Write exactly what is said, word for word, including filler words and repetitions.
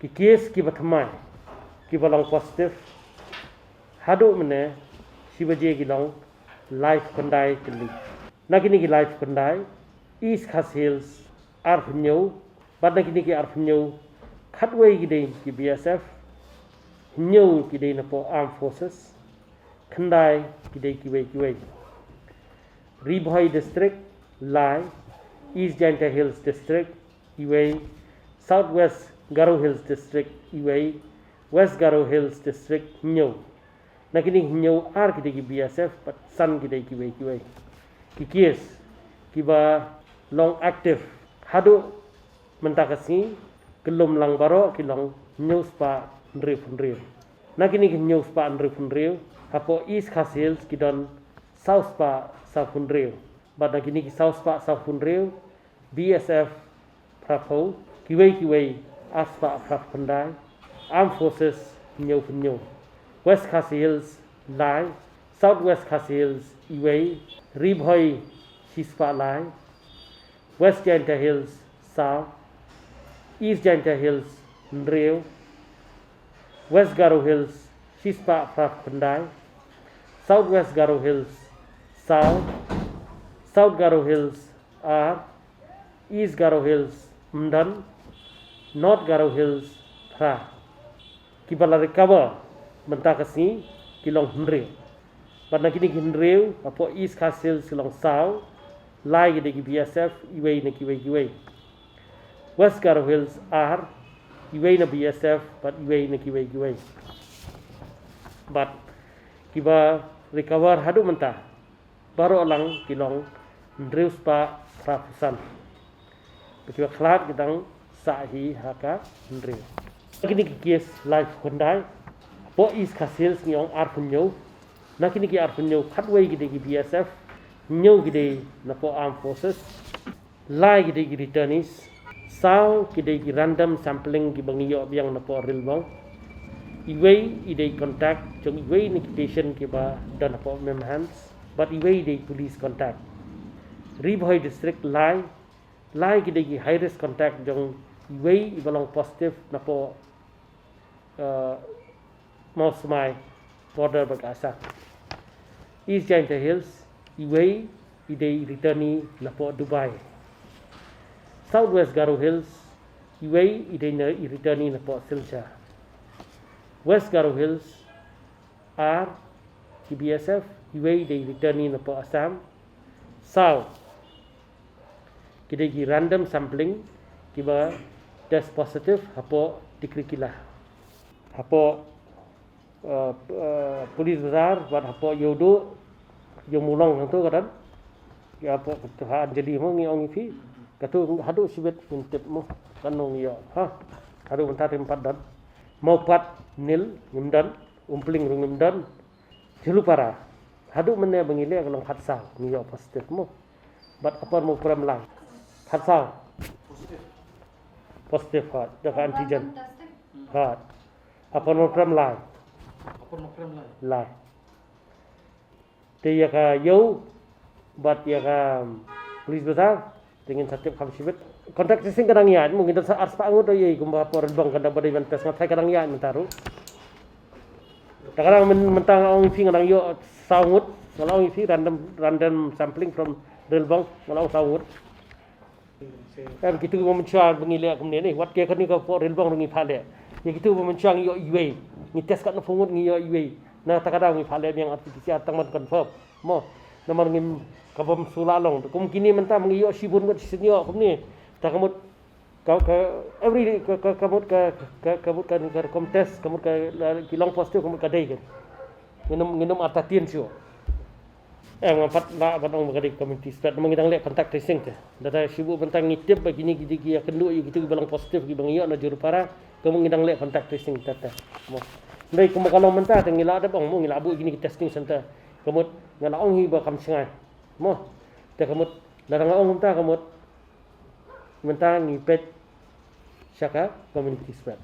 Ki case kiba thymmai kiba long positive haduh mynne shi baje ki long laiphew khyndai tylli. Na kine ki laiphew khyndai, East Khasi Hills arphew hynñiew, bad na kine ki arphew hynñiew, khatwei ki dei ki B S F, hynñiew ki dei napoh Armed Forces, khyndai ki dei kiwei kiwei. Ri Bhoi District lai, East Jaintia Hills District iwei, South West Garo Hills District iwei, West Garo Hills District hynñiew. Na kine hynñiew, ar ki dei ki B S F bad san ki dei kiwei kiwei. Ki case kiba long active haduh mynta ka sngi, kyllum lang baroh ki long hynñiew spah hynriewphew hynriew. Na kine ki hynñiew spah hynriewphew hynriew, hapoh East Khasi Hills ki don saw spah sawphew hynriew. Bad na kine ki saw spah sawphew hynriew, B S F phraphew, kiwei kiwei ar spah phraphew khyndai, Armed Forces hynñiewphew hynñiew. West Khasi Hills lai, South West Khasi Hills iwei, Ri Bhoi shi spah lai, West Jaintia Hills saw, East Jaintia Hills hynriew, West Garo Hills shi spah phraphew khyndai, South West Garo Hills saw, South Garo Hills ar, East Garo Hills ym don, North Garo Hills phra. Kiba la recover mynta ka sngi ki long hynriew. Bad na kine ki hynriew, hapoh East Khasi Hills ki long saw, lai ki dei ki B S F, iwei na kiwei kiwei. West Garo Hills ar, iwei na B S F bad iwei na kiwei kiwei. Bad kiba recover haduh mynta baroh lang ki long hynriew spah phraphew san. Bad kiba khlad ki dang sah hi ha ka hynriew. Kine ki case laiphew khyndai, hapoh East Khasi Hills ngi ong arphew hynñiew. Na kine ki arphew hynñiew, khatwei ki dei ki B S F, hynñiew ki dei napoh Armed Forces, lai ki dei ki returnees, saw ki dei ki random sampling kiba ngi ïoh biang napoh Rilbong. Iwei i dei contact jong iwei na ki patient kiba don hapoh Mymhands, bad iwei i dei police contact. Ri Bhoi District lai, lai ki dei ki high risk contact jong iwei iba long positive napoh, eh, Mawsmai, border bad ka Assam. East Jaintia Hills, iwei i dei returnee napoh Dubai. South West Garo Hills, iwei i dei na, i returnee napoh Silchar. West Garo Hills ar ki B S F, iwei i dei returnee napoh Assam. Saw ki dei ki random sampling kiba test positive hapoh Tikrikilla. Hapoh, eh, eh, Police Bazar bad hapoh Ïewduh, Ïewmawlong hangto ka don. Ïa hapoh ka ha Anjali mo ngi ong ïa phi. Kato haduh shibit ngim tip mo kano ngi ïoh. Ha. Haduh mynta te ym pat don. Mawpat nil ngim don. Umpling ruh ngim don. Jhalupara. Haduh mynne ba ngi leh ka long khatsaw ngi ïoh positive mo. Bad Upper Mawprem lai. Khatsaw. Positive, ha, da ka antigen. Ha. Upper Mawprem lai. Lai. Te ïa ka Ïew bad ïa ka Police Bazar te ngin sa tip kham shibit. Contact tracing ka dang ïaid mo, ngi don sa ar spah ngut ïa kumba hapoh Rilbong ka dang ba dei ban test, nga tharai ka dang ïaid mynta ruh. Ta ka dang myn-, mynta nga ong ïa phi nga dang ïoh saw ngut, nga la ong ïa phi random, random sampling from Rilbong, nga la ong saw ngut. Em, kitu kiba mynshuwa ba ngi leh kumne ne, wat ïa kane ka hapoh Rilbong ruh ngi phah leh. Ïa kitu kiba mynshuwa ngi ïoh iwei. Ngi test katno phew ngut ngi ïoh iwei. Na kata ka daw ngi phah leh biang R T P C R tang ban confirm. Mo, namar ngim, ka bym shu lah long. Kum kine mynta ma ngi ïoh shibun ngut shisien ïoh kumne. Ta ka mut ka, ka, every, ka, ka, ka mut ka, ka, ka mut ka, ka rukom test, ka mut ka, la, ki long positive, ka mut ka dei ka. Ngin ym, ngin ym artatien shuh. Em, nga pat lah ban ong ba ka dei community spread, namar ngi dang leh contact tracing te. Lada shibun bynta ngi tip ba kine ki dei ki ïakynduh ïa kitu kiba long positive kiba ngi ïoh na Jharupara, ka mut ngi dang leh contact tracing te te. Mo. Hynrei kumba ka long mynta te ngi lah dep ong mo, ngi lah buh kine ki testing center. Ka mut nga la ong hi ba kam shngaiñ. Mo. Te ka mut lada nga ong mynta ka mut mynta ngi peit sha ka community spread.